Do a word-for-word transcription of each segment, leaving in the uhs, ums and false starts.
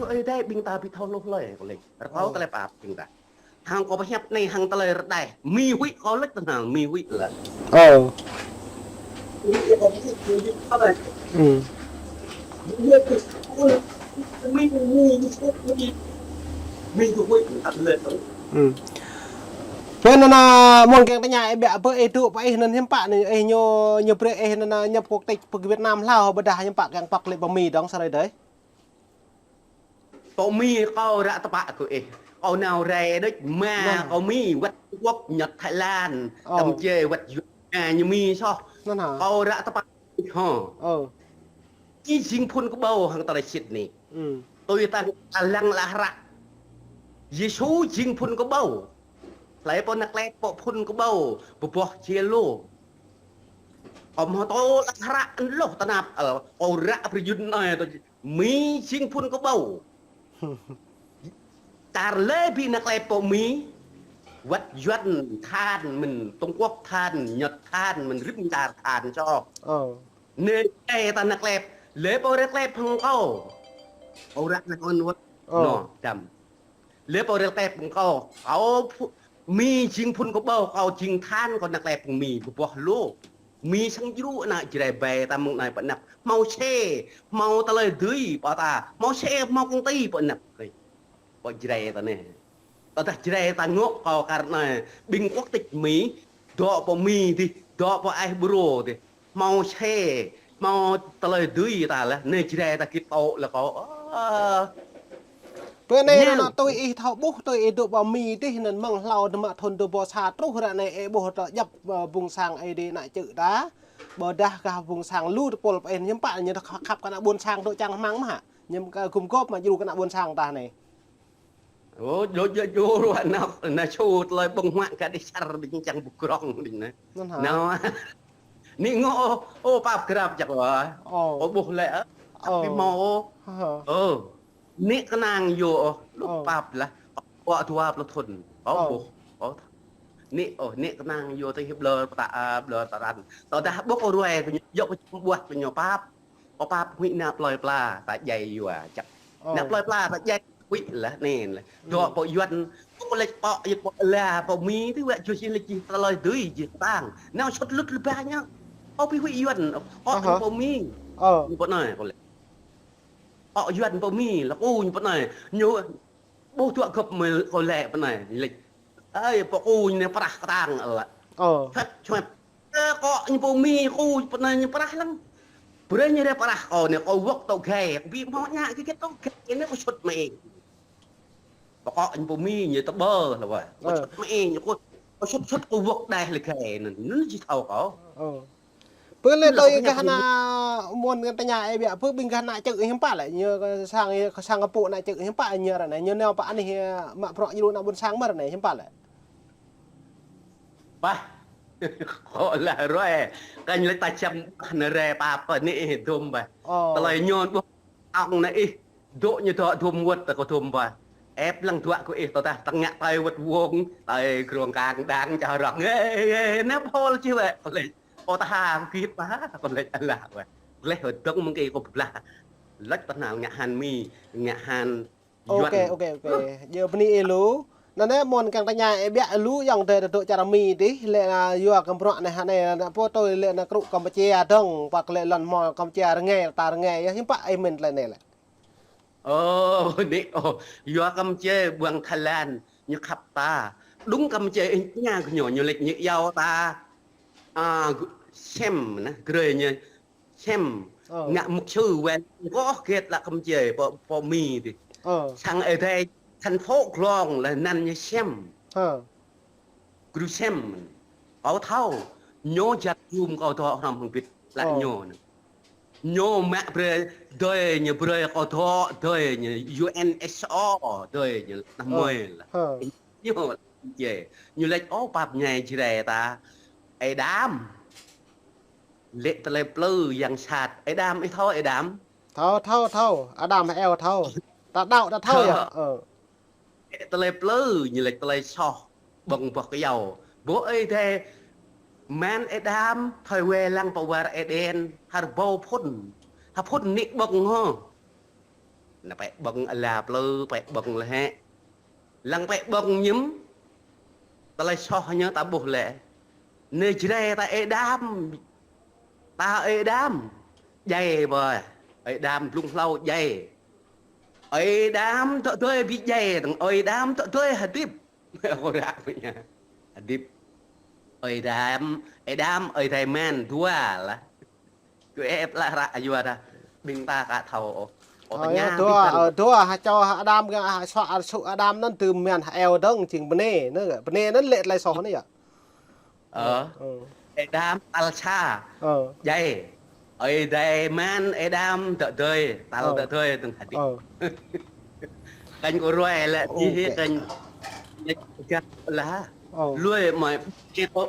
Ơi adai ƀing ta ƀu thâo hluh hlơi kâo laĭ. Rơkâo tơlơi pap ƀing ta. Hăng kâo pơhiăp anai hăng tơlơi rơđah. Mi huĭ kâo laĭ tơhnal mi huĭ laih. Ơ. Mi huĭ. Mi huĭ. Mi huĭ. Pơ anŭn mơ̆n kiăng tơña ih biă pơ ih dŏ pơ ih anŭn hiư̆m pă anai ih ñu ñu brơi ih anŭn nhập quốc tịch pơ Việt Nam hlâo ƀôdah hiư̆m pă kiăng păk lĕ pơ Mi dong sơrơi dơi. Pơ Mi kâo ră tơpă kơ ih. Kâo nao rai đôč, ama kâo Mi, wăt Trung Quốc, Nhật, Thái Lan, Campuchia, wăt Yuan, ñu Mi soh. Kâo ră tơpă ih hŏ. Ih jing phŭn kơƀâo hăng tơlơi sĭt anai. Tui tang ta lăng lă hră. Yêsu jing phŭn kơƀâo. Hlơi pô nao klep pơ phŭn kơƀâo, pơboh jêlô. Kâo hmâo tơlơi lă hră anŭn lŏh tơnap, ơ, kâo ră prơjŭn anai tơ Mi jing phŭn kơƀâo. Čar lĕ ƀu nao klep pơ Mi, wăt Yuan than mơ̆n, Trung Quốc than, Nhật than mơ̆n, rĭm čar than soh. Anai ta nao klep, lĕ pô rai klep hăng kâo. Kâo ră nao kơ anŭn wăt. Anŭn, dăm. Lĕ pô rai klep hăng kâo. Kâo phŭ-, Mi jing phŭn kơƀâo, kâo jing than, kâo nao klep hăng Mi, pơboh lu. Mi sang djru ană Jrai ƀai ta mơ̆ng anai pơ anăp. Hmâo xe, hmâo tơlơi dưi pơ ta. Hmâo xe, hmâo công ty pơ anăp. Pơ Jrai ta anai. Tơdah Jrai ta ngŏ kâo kar anai. Ƀing quốc tịch Mi, dŏ pơ Mi dih, dŏ pơ aih Brô dih. Hmâo xe, hmâo tơlơi dưi ta laih. Anai Jrai ta kĭ tŏ laih kâo. Ơ. Pơ anai anŭn tui ih thâo ƀuh, tui ih dŏ pơ Mi dih, anŭn mơ̆ng hlâo dơmă thŭn dua rơbâo sa truh ră anai ih ƀuh tơ djŏp, ơ, ƀung sang ih dih ană čư̆ ta. Ƀôdah gah ƀung sang lu tơpul pơ ih hiư̆m pă ñu khăp kơ ană ƀôn sang dŏ čang rơmang mơ̆ hă? Ñu kơ gum gop mă djru kơ ană ƀôn sang ta anai. Ơ, djơ̆ djơ̆ djơ̆ ruă nao, nao čô tơlơi ƀơ̆ng huă kơ đĭ čar đĭ čang ƀu krong đĭ anai. Anŭn hă? Nao, anai ngŏ, ơ, ơ, pap krap čăk wa. Ơ. Ơ, ƀuh lĕ, ơ. Ơ. Ƀu hmâo, ơ. Hă. Ơ. Anai kơnang yơh, ơ. Lu pap lah. Ơ, dua pluh thŭn. Ơ, ƀuh. Ơ. Anai, ơ, anai kơnang yơh tơ hip blơr pơtă, a, blơr tơrăn. Tơdah ƀuh kơ ruai kơ ñu, yŏk kơ čum ƀuah kơ ñu pap. Kơ pap huĭ ană plơi pla, ta djai yua čăk. Ơ. Ană plơi pla, ta djai huĭ lah, anai lah. Dŏ pơ Yuan, kâo lĕ pơ, yơh pơ la, pơ Mi, tui wă juh jih lĕ jih, tơlơi dưi jih, tang. Nao sut lut lĕ ba ñu. Kâo ƀu huĭ Yuan, kâo pơ Mi. Ơ. Ñu pơ anai, kâo lĕ. Kâo Yuan pơ Mi, lah kâo ñu pơ anai. Ñu ƀuh dua gŏp mơ̆ kâo lĕ pơ anai, lĕ. Ơi, pơ kâo ñu anai prah kơtang lĕ. Ơ. Čuăt, čuăt. Ơ, kâo ñu pơ Mi, kâo pơ anai ñu prah lăng. Brơi ñu rai prah kâo anai, kâo wơ̆k tŏ gai, kâo ƀu hmâo ñă kơ kơ tŏ gai, anai kâo sut mă. Pơ kâo ñu pơ Mi ñu tơƀơ lah wa. Kâo sut mă ñu kâo, kâo sut sut kâo wơ̆k đah lĕ gai anŭn, anŭn či thâo kâo. Ơ. Pơ lĕ tui gah ană mơ̆n tơña ih biă, pơ ƀing gah ană čư̆ hiư̆m pă lĕ, ñu kơ sang, kơ sang kơ pô ană čư̆ hiư̆m pă ñu ră anai, ñu nao pơ anih mă bruă djru ană ƀôn sang mơ̆ ră anai hiư̆m pă lĕ. Bah. Kâo lah ruai. Kơ ñu lĕ ta čăm bah nao rai pap pơ anai dôm bah. Ơ. Tơlơi ñu ƀuh ong anai ih. Dŏ ñu dŏ dôm wơ̆t ta kơ dôm bah. Ĕp lăng dua kơ ih tơdah ta ngă tơi wơ̆t wông, tơi krong kang đang čar rŏng. Ê, ê, nao phol či wă. Kâo lĕ. Ơ ta ha kơ kĭ pă, kâo lĕ alah wă. Lĕ hơdơ̆ng mơ̆ng kơ kâo blah. Lĕ tơhnal ngă han Mi, ngă han Yuan. Ôkê, ôkê, ôkê. Djơ̆ bơni ih lu. Anŭn anai mơ̆n kiăng tơña ih biă lu yŏng dơi dŏ čar Mi dih, lĕ ană yua kơ bruă anai hă anai, ană pô tui lĕ ană krŭ Kampuchia dong, pă kơ lĕ lŏn hmâo Kampuchia rơngai, ta rơngai, yơh hiư̆m pă ih mĭn tơlơi anai lĕ. Ơ, anai, ơ, yua Kampuchia ƀuăng Thái Lan, ñu khăp ta. Đúng Kampuchia ih tơña kơ ñu, ñu lĕ ñu iâu ta. A, gu-, sem, anai, grơi ñu, sem. Ơ. Ngă mục sư wĕn, gŏh gĕt lă Kampuchia, pơ, pơ Mi dih. Ơ. Sang ih dai, thành phố Klong lĕ anăn ñu sem. Ơ. Gru sem. Kâo thâo, ñu jăk jum kâo dŏ hrŏm hăng bit lă ñu anai. Ñu mă brơi, dơi ñu brơi kâo dŏ, dơi ñu U N S O, dơi ñu ană mơi lah. Ñu, yê, ñu lĕ, ơ, pap ñai Jrai ta. Ê Đam. Lĕ tơlơi plư yang sat. Ê Đam, ih thâo Ê Đam? Thâo, thâo, thâo. Adam Eo thâo. Ta đaŏ ta thâo yơh. Ơ. Tơlơi plư, ñu lĕ tơlơi soh, ƀơ̆ng boh kơyâo. Ƀô̆ ơi dai, mơ̆n Ê Đam, thâo wai lăng pơ war Êđen, hơr ƀâo phŭn. Hă phŭn anai ƀơ̆ng hŏ. Nă pĕ ƀơ̆ng ala plư, pĕ ƀơ̆ng lĕ hĕ. Lăng pĕ ƀơ̆ng ñim. Tơlơi soh ñu ta ƀuh lĕ. Nê Jrai ta ê đam. Ta ê đam. Djai ƀơi. Ê đam blung hlâo djai. Ê đam tŏ tơi ƀu djai. Tơ̆ng ê đam tŏ tơi hơdip. Kơ ră mơ̆ ñu. Hơdip. Ê đam. Ê đam. Ê đai men. Dua lah. Kơ ĕp lah ră yua dah. Ƀing ta ka thâo ôh. Ơ, tơña yơh, dua, ơ, dua, ha čô ha Adam gah, ha sua, ha su Adam anŭn tơm men ha Eo dơ̆ng jing bơnê, anŭn, bơnê anŭn lĕ tơlơi soh anŭn yơh. Ơ. Ơ. Ê đam tal sa. Ơ. Djai. Ê đai men, ê đam tŏ tơi, tal tŏ tơi tơ̆ng hơdip. Ơ. Kanh kơ ruai lĕ, či hĭ kanh lĕ gah lah. Ơ. Lui mơi, či kơ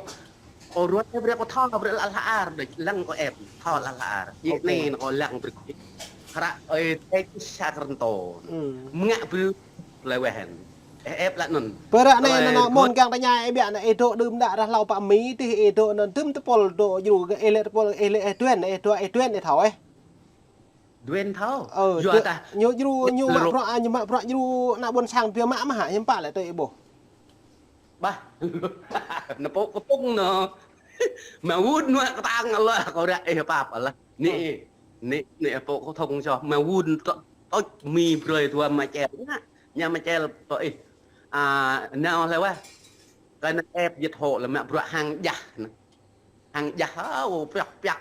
Kơ ruai brơi kơ thâo brơi lăp hla ar đôč, lăng kơ ĕp thâo lăp hla ar. Yơh anai kơ lăng brơi. Hră Ơi Adai sa krăn tô. Mơngă brơi lĕ weh hen. Ĕp lăp anŭn. Pơ ră anai nă mơ̆n kiăng tơña ĕp biă nă ĕp dŏ đưm đă ră hlâo pă Mi tih ĕp dŏ anŭn tơm tơpul dŏ jru ĕp lĕ tơpul ĕp lĕ ĕp duen ĕp dua ĕp duen ĕp thâo ĕh. Duen thâo. Ơ, yua dah ñu jru, ñu mă bruă, ñu mă bruă jru ană ƀôn sang biă mă mơ̆ hă, hiư̆m pă lĕ tui ih ƀuh. Bah. Nă pô kơtŭng nă. Mă wun nua kơtang Allah kơ ră ih pap Allah. Nă, nă, nă pô kơtŭng soh. Mă wun tŏ, tŏ Mi brơi dua mă čel. Nă, ñu mă čel tŏ ih. A, nao lĕ wah. Kơ nă ĕp jit hŏ lĕ mă bruă hăng jah nă. Hăng jah, ô, piăk, piăk.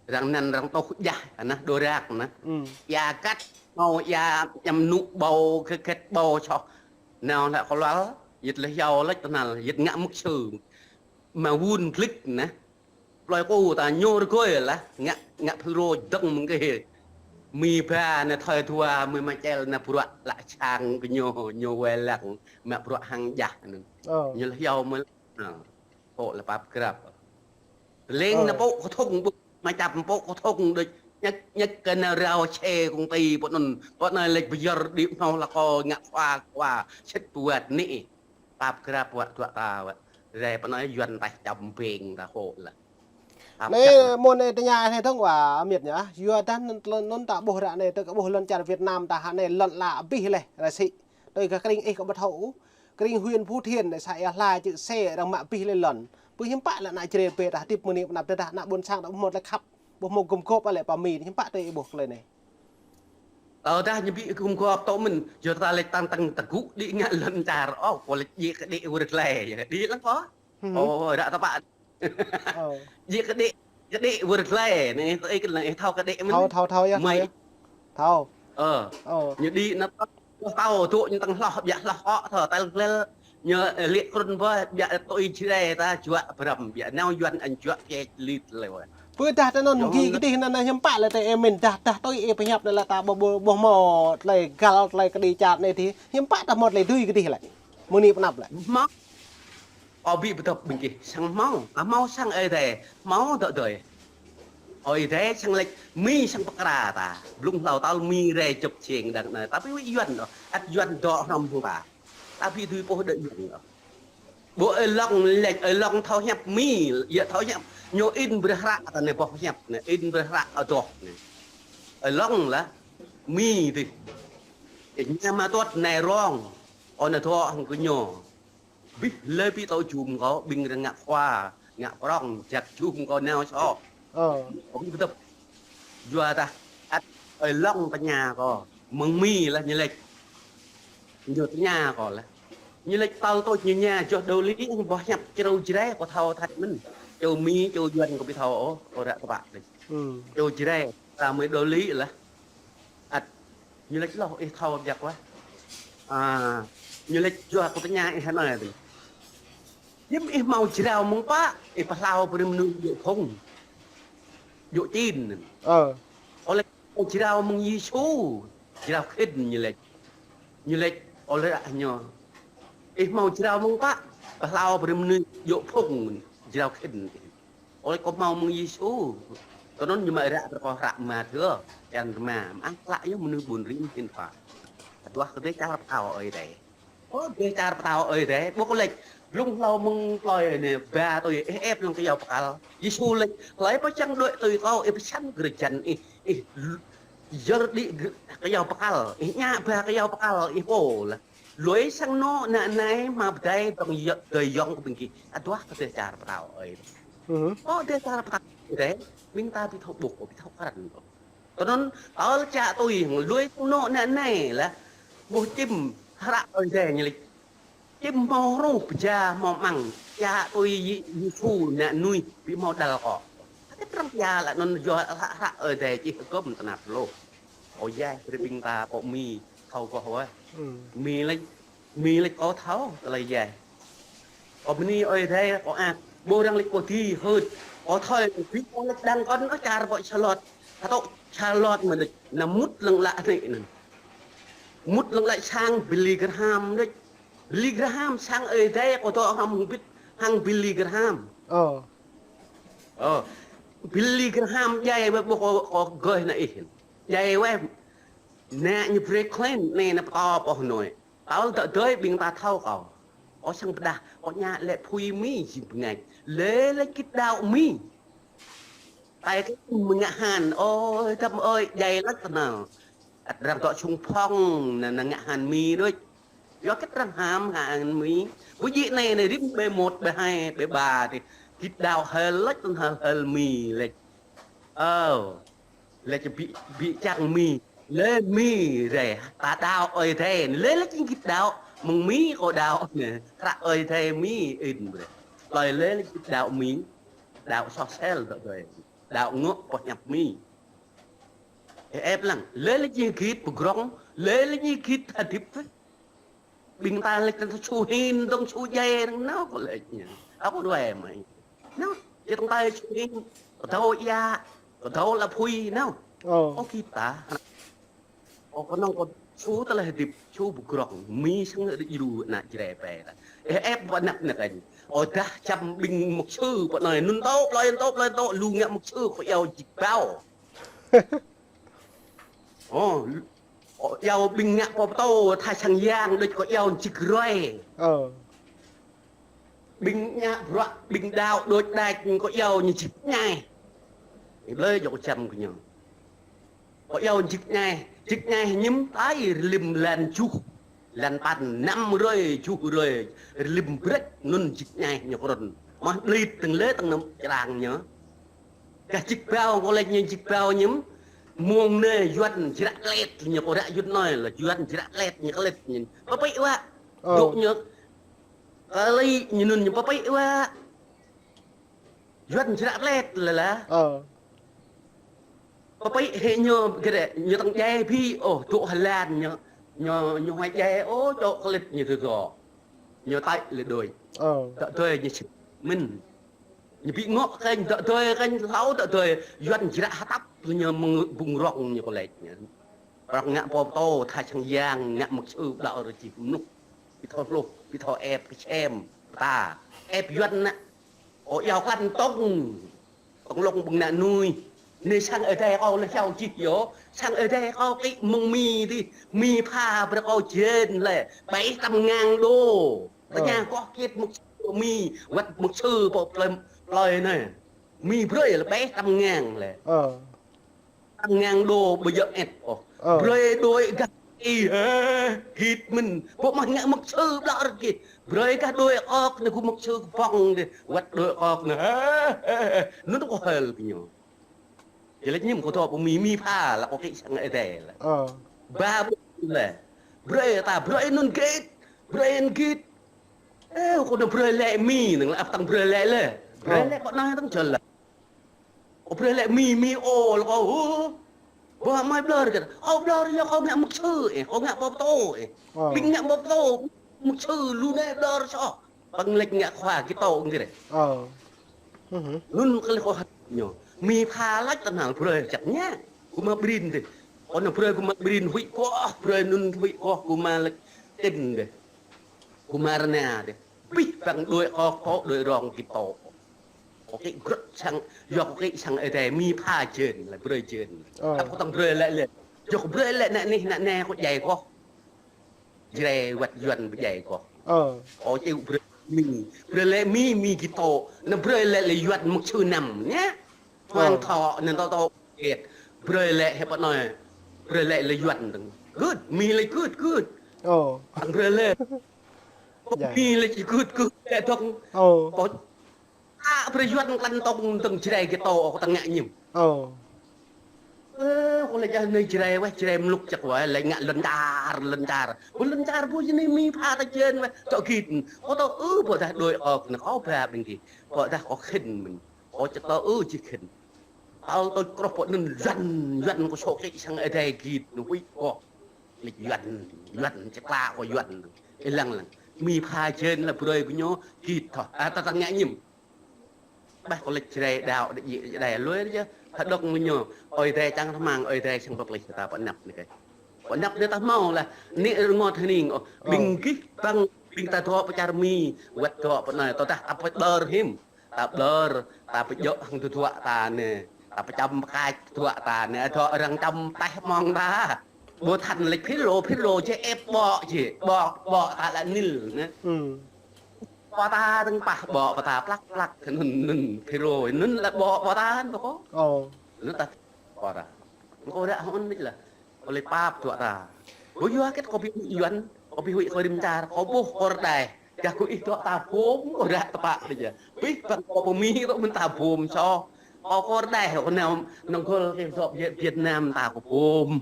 Răng năn răng tŏh jah, ană đô rak ană. Ia kăt, hmâo ia ñăm nŭ ƀâo, kơ kĕt ƀâo soh. Nao lĕ kơ lual, yit lĕ hiao lĕ tơnal, yit ngă mŭk sư. Mă wun glĭk ană. Plơi kơ ta ñu rơgơi lah, ngă, ngă phil rô dơ̆ng mơ̆ng kơ hê. Mi ba ană thơi dua, mi mă čel ană bruă lă sang kơ ñu, ñu wai lăng, mă bruă hăng jah ană. Ñu lĕ hiao mơ̆ Nă, pô lĕ pap grăp. Leng nă pô kơtŭng ƀu, mă čăp pô kơtŭng đôč, ñăk, ñăk kơ nă rao čê kông ti pô anŭn, pô anai lĕ bơyơr đĭ hnâo lă kơ ngă khua, khua, sĭt puat nă. Pap grăp wă tuă ta wă. Rai pô anai Yuan taih čăm beng ta hŏ lă. Nă, mơ̆n nă tơña nă tơ̆ng wă, amiêt ñu, yua dah anŭn, anŭn ta ƀuh ră nă, tơ kơ ƀuh lŏn čar Việt Nam ta hă nă lŏn lă abih leh, ră sĭ. Tui kơ kring ih kơ ƀu thâo ôh. Kring huyện Phú Thiện nă sa ia hla čư̆ sĕ arăng mă abih lĕ lŏn. Pơ hiư̆m pă lĕ ană Jrai pơ tah hơdip mơni pơ anăp tơdah ană ƀôn sang ta ƀu hmâo tơlơi khăp, ƀu hmâo gum gôp lĕ pơ Mi, hiư̆m pă tui ih ƀuh tơlơi anai. Ơ dah ñu ƀu gum gôp tŏ mơ̆n, yua ta lĕ tăng tăng tơgŭ đĭ ngă lŏn čar, ơ, kơ lĕ djik kơ đĭ wơr glai, đĭ lăng kơ. Ơ, ră tơpă Ơ. Djik kơ đĭ, kơ đĭ wơr glai, nă, ih kơ lăng, ih thâo kơ đĭ mơ̆n. Thâo, thâo, thâo yơh, thâo yơh. Thâo. Ơ. Ơ. Ñu đĭ nă tŏ, tŏ tơgŭ ñu tăng hloh, biă hloh kơ, thâo tal glel. Ñu, ơ, lĕ krŭn ƀơi, biă tui Jrai ta juă brăm, biă nao Yuan ăn juă pĕč lit lĕ wă. Pơ dah tơ anŭn gih kơ dih nă, nă hiư̆m pă lĕ tơ ih mĭn dah, dah tui ih pơhiăp nă lă ta ƀu, ƀu, ƀu hmâo tơlơi găl tơlơi kơ đĭ čar nă dih. Hiư̆m pă dah hmâo tơlơi dưi kơ dih lĕ. Mơni pơ anăp lĕ. Hmâo. Ơ ƀĭ pơdŏp ƀing gih, sang hmâo, a hmâo sang Ơi Adai, hmâo dŏ dơi. Ơi Adai sang lĕč, Mi sang pơkra ta, blung hlâo tal Mi rai jŏp jeng đang anai, tapi wĭ Yuan dŏ, ăt Yuan dŏ hrŏm hăng ta. Tapi dưi pô đơ Yuan dŏ. Ƀu Ơi Long lĕč, Ơi Long thâo hiăp Mi, yơh thâo hiăp, ñu in brơi hră ta nă boh hiăp nă, in brơi hră adoh nă. Ơi Long lah, Mi dih. Ñu mă tuăt nai rong, ôn adoh hăng kơ ñu. Bih lơi pi tŏ jum kơ, ƀing rơngă khua, ngă prong, jak jum kơ nao sŏ. Ơ. Ƀing pơdŏp. Yua dah, ăt, Ơi Long tơña kơ, mơ̆ng Mi lah ñu lĕč. Ñu tơña kơ lah. Ñu lĕč tal tôč ñu ña, joh dŏ lĭ, boh hiăp črâo Jrai, kơ thâo thăt mơ̆n. Čô Mi, čô Yuan kơ ƀu thâo ôh, kơ ră tơpă lĕč. Čô Jrai, ta mơi dŏ lĭ lah. Ăt, ñu lĕč lŏh ih thâo biă wă. A, ñu lĕč yua kơ tơña ih anai tơ. Hiư̆m ih hmâo jrao mơ̆ng pă, ih pơhlao brơi mơnuih djŏ phung. Djŏ čin. Ơ. Ôh lĕ jrao mơ̆ng Yêsu, jrao khĭn ñu lĕč. Ñu lĕč, ôh lĕ ñu. Ih hmâo jrao mơ̆ng pă, pơhlao brơi mơnuih djŏ phung, jrao khĭn. Ôh lĕ kơ hmâo mơ̆ng Yêsu. Tơ anŭn ñu mă ră tơkŏ hră Mathiơ, čăn rơma, mă ang klă yơh mơnuih ƀun rin hin pă. Adoh kơ dêh čar pơtao Ơi Adai. Ơ, dêh čar pơtao Ơi Adai, ƀuh kơ lĕč, blung hlâo mơ̆ng plơi nă, ba tui, ih ĕp lăng kơ yua pơkăl. Yêsu lĕč, hlơi pô čang đuaĭ tui kâo, ih pơsăn kơ rơjăn, ih, ih, Yơr đĭ kơ yâo pơkăl, ih ñă ba kơ yâo pơkăl, ih pô lah. Lui sang anŏ anai hmâo pơdai dŏng yơ̆, dơi yŏng kơ ƀing gih. Aduah kơ dêh čar pơtao ơi. Ơ dêh čar pơtao ơi, ƀing ta ƀu thâo ƀuh, ƀu thâo krăn. Tơ anŭn, tơl čă tui, lui sang anŏ anai lah. Ƀuh čim hră ơi dêh ñu lĕ. Čim hmâo hruh pơja hmâo amăng, čă tui Yê-, Yêsu ană mơnuih ƀu hmâo đăl kơ. Hơget arăng pia laih anŭn yua hră, hră Ơi Adai čih hơgŏm tơnap lôh. Ơ yơh, brơi ƀing ta pô Mi thâo kơ wơh. Mi lĕ, Mi lĕ kâo thâo tơlơi yơh. Kâo bơni Ơi Adai kâo ăt, ƀu arăng lĕ kâo dih hơ̆t. Kâo thâo ƀing kâo lĕ đang kơn kơ čar pô Charlotte. Kâo thâo Charlotte mơ̆n lĕ, anăm mŭt lăng lăi anai anŭn. Mŭt lăng lăi sang Billy Graham đôč. Billy Graham sang Ơi Adai kâo dŏ hrŏm hơbĭt hăng Billy Graham. Ơ. Ơ. Billy Graham djai wơ̆t ƀuh kâo, kâo gơih anai ih. Djai wơ̆t. Ană ñu Brooklyn anai ană pơtô pô Hà Nội. Tơl dŏ dơi ƀing ta thâo kâo. Kâo sang pơdah, kâo ñă lĕ apui Mi jing bơngač. Lĕ lĕ git đaŏ Mi. Tai kơ mơ̆ng ngă han, ơi, tăm ơi, djai lăk tơnal. Ăt arăng dŏ čung phong, anŭn, anŭn ngă han Mi đôč. Yua kơ arăng ham han Mi. Ƀu djơ̆ anai, anai rĭm B một, B hai, B ba tih. Git đaŏ hơl lĕ, tơnal hơl Mi lĕ. Ơ, lĕ čơ ƀĭ, ƀĭ čang Mi. Lĕ Mi rai, ta đaŏ Ơi Adai. Lĕ lĕ čing git đaŏ, mơ̆ng Mi kâo đaŏ anai. Hră Ơi Adai Mi in brơi. Tơlơi lĕ lĕ git đaŏ Mi. Đaŏ soh sel dŏ dơi. Đaŏ ngŏ pơhiăp Mi. Ê, ĕp lăng, lĕ lĕ jing git pơgrong, lĕ lĕ jing git hơdip. Ƀing ta lĕ tơ̆ng ču hin, tơ̆ng ču djai, răng nao kơ lĕ ñu. Ơ kơ đuaĭ mơi. Nao, jing tơ̆ng ta ču hin, kơ dŏ ia, kơ dŏ lăp hui, nao. Ơ. Ơ git ta. Ơ kơ nong kơ ču tơlơi hơdip, ču pơgrong, Mi sang rĭ lu ană Jrai pĕ ta. Ê, ĕp pơnăp nă kanh. Ơ dah čăm ƀing mŭk čư, pơ anai, anŭn tŏ, plơi anŭn tŏ, plơi anŭn tŏ, lu ngă mŭk čư, kơ iâu jik bao. Ơ, kơ iâu ƀing ngă pô pơtô, tha sang yang, đôč kơ iâu jik rơi. Ơ. Ƀing ngă bruă, ƀing đaŏ, đôč đač, kơ iâu ñu jik ñai. Ih blơi jŏk čăm kơ ñu. Kơ iâu jik ñai, jik ñai ñim tai rơlim lan juh. Lan păn năm rơi, juh rơi, rơlim brĕč, anŭn jik ñai ñu krŭn. Mah blit tơ̆ng lĕ tơ̆ng năm črang ñu. Gah jik bao, kơ lĕ ñu jik bao ñim. Mông anai Yuan jră klet, ñu kơ ră Yuan anai lah, Yuan jră klet, ñu klet ñu. Pơpĭ wă. Ơ. Dŏ ñu. Kơ lĕ ñu anŭn ñu pơpĭ wă. Yuan jră klet lah lah. Ơ. Pơpĭ hĭ ñu gơ̆, ñu tơ̆ng djai ƀĭ, ơ, dŏ Hà Lan ñu. Ñu, ñu huai djai, ơ, čŏ klet ñu tơdŏ. Ñu tai lĕ đôč. Ơ. Dŏ dơi ñu čih mĭn. Ñu ƀĭ ngŏ kơ ñu dŏ dơi, kơ ñu hlâo dŏ dơi, Yuan jră hơtăp ñu mơ̆ng bŭng rŏng ñu kơ lĕ ñu. Rŏng ngă pô pơtô, tha sang yang, ngă mŭk čư, đaŏ rơjih mơnuih. Ƀu thâo hluh, ƀu thâo ĕp kơ čem, ta. Ĕp Yuan nă. Kơ iâu kăn tŏng. Tŏng lŏng ƀing ană mơnuih. Anai sang Ơi Adai kâo lĕ iâu jih yơh. Sang Ơi Adai kâo kĭ mơ̆ng Mi dih. Mi pha brơi kâo jên lĕ. Bảy trăm ngàn đô. Ơ. Tơña kơ kiet mŭk čư Mi, wơ̆t mŭk čư pô plơi, plơi anai. Mi brơi lĕ bảy trăm ngàn lĕ. Ơ. Trăm ngàn đô ƀu djơ̆ ĕt ôh. Ơ. Brơi đôi gah ih, ơ, git mĭn. Pô mah ngă mŭk čư ƀlŏr gih. Brơi gah đôi kŏk anai kơ mŭk čư kơpŏng dih. Wơ̆t đôi kŏk anai. Ơ, ơ, ơ. Anŭn kơ hơl kơ ñu. Jơlĕč ñim kơ dŏ pơ Mi, Mi pha lah kơ kĭ sang Ơi Adai lah. Ơ. Ba ƀu lĕ. Brơi ta, brơi anŭn git. Brơi anŭn git. Ơ, kơ anŭn brơi lĕ Mi, năng lah ăp tăng brơi lĕ lĕ. Brơi lĕ kơ anai tăng jơl lah. Kơ brơi lĕ Mi, Mi ôh lah kơ, ơ. Ƀu hmâo ƀlŏr kơ. Kơ ƀlŏr yơh kơ ngă mŭk čư, ơ, kơ ngă pô pơtô, ơ. Ơ. Ƀing ngă pô pơtô, mŭk čư, lu anai ƀlŏr soh. Păng lĕč ngă khua kơ tŏ ngir. Ơ. Anŭn kơ lĕ kơ hăt ñu. Mi pha lač tơnal brơi čăk ñă. Kơ mă brin dih. Kơ anŭn brơi kơ mă brin huĭ kơ, brơi anŭn huĭ kơ, kơ mă lĕč tin dih. Kơ mă rơna dih. Bih păng đôi kŏk, đôi rŏng kơ tŏ. Kơ kĭ grŭt sang, yua kơ kĭ sang Ơi Adai Mi pha jên, lah brơi jên. Ơ. Ăp kơ tăng brơi lĕ lĕ. Yua kơ brơi lĕ ană anih, ană anai kơ djai kơ. Jrai wơ̆t Yuan pơdjai kơ. Ơ. Kơ čih brơi Mi. Brơi lĕ Mi, Mi kơ tŏ. Anŭn brơi lĕ lĕ Yuan mŭk čư năm, ñă. Ơ. Huang thŏ, anŭn tŏ tŏ. Kiet. Brơi lĕ hĕ pơ anai. Brơi lĕ lĕ Yuan dơ̆ng. Gưt, Mi lĕ gưt, gưt. Ơ. Ang brơi lĕ. Djai. Mi lĕ gưt, gưt. Lĕ dơ̆ng. Ơ. Pô. A, brơi Yuan klăn tŏng dơ̆ng Jrai gơ̆ tŏ, kâo tơngă ñim. Ơ. Ơ, kâo lĕ jah anai Jrai weh, Jrai mlŭk čăk weh, lĕ ngă lŏn čar, lŏn čar. Ƀu lŏn čar ƀu jơni Mi pha ta jên weh, tŏ git. Kâo tŏ, ơ, ƀôdah đuaĭ kâo, kâo ba ƀing gih. Ƀôdah kâo khĭn mơ̆n. Kâo čăk tŏ, ơ, či khĭn. Tơl tui krŏh pơ anŭn Yuan, Yuan kâo sŏ kĭ sang adai git, anŭn huĭ kâo. Lĕ Yuan, Yuan, čơkla kâo Yuan. Ih lăng lăng. Mi pha jên lĕ brơi kơ ñu, git thâo. A, ta tơngă ñim. Bah kâo lĕ Jrai đaŏ, đe, đe lui yơh. Hơđŏk mơ̆ ñu. Ơi Adai čang rơmang, Ơi Adai sang pơplih ta pơ anăp anai kơ. Pơ anăp anai ta hmâo lah. Anai rơngot hơning. Ơ. Ƀing gih ƀăng, ƀing ta dŏ pơ čar Mi. Wơ̆t dŏ pơ anai. Tơdah ta pơđơr hĭm. Ta ƀlơr, ta pơdjơ̆ hăng tơdruă ta anai. Ta pơčăm pơkač tơdruă ta anai. Dŏ arăng čăm teh mơ̆ng ta. Ƀu thăn lĕ phiro, phiro či ĕp ƀô̆ či. Ƀô̆, ƀô̆ ta lĕ nil anai. Ơ. Pơ ta dơ̆ng pah ƀô̆ pơ ta plăk plăk, anŭn, anŭn, phiro, anŭn lĕ ƀô̆ pơ ta anŭn kâo. Ơ. Anŭn ta pơ ta. Kâo ră hŏn nik lah. Kâo lĕ pap tơdruă ta. Ƀu yua hơget kâo ƀu huĭ Yuan, kâo ƀu huĭ kơ rĭm čar, kâo ƀuh kơ rơđah. Gah kơ ih tơdruă ta bom, kâo ră tơpă ƀu djơ̆. Pih ƀăng kâo pơ Mi tơdruă mơ̆n ta bom soh. Kâo kơ rơđah, kâo nao nơ̆ng gơl kơ dŏ Việt, Việt Nam ta kâo bom.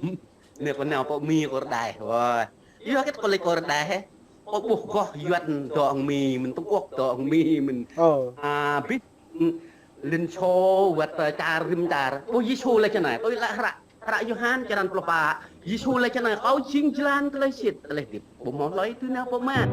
Anai kâo nao pơ Mi kơ rơđah. Wah. Yua hơget kâo lĕ kơ rơđah hĕ. Kâo ƀuh gơ̆ Yuan dŏ hăng Mi mơ̆n, Trung Quốc dŏ hăng Mi mơ̆n. Ơ. A, ƀĭt, Liên Xô wơ̆t, ơ, čar rĭm čar. Ƀuh Yêsu lĕ čơnai. Tui lĕ hră, hră Yôhan črăn pluh pă. Yêsu lĕ čơnai. Kâo jing jơlan tơlơi sĭt, tơlơi hơdip. Ƀu hmâo hlơi tui nao pơ Ama.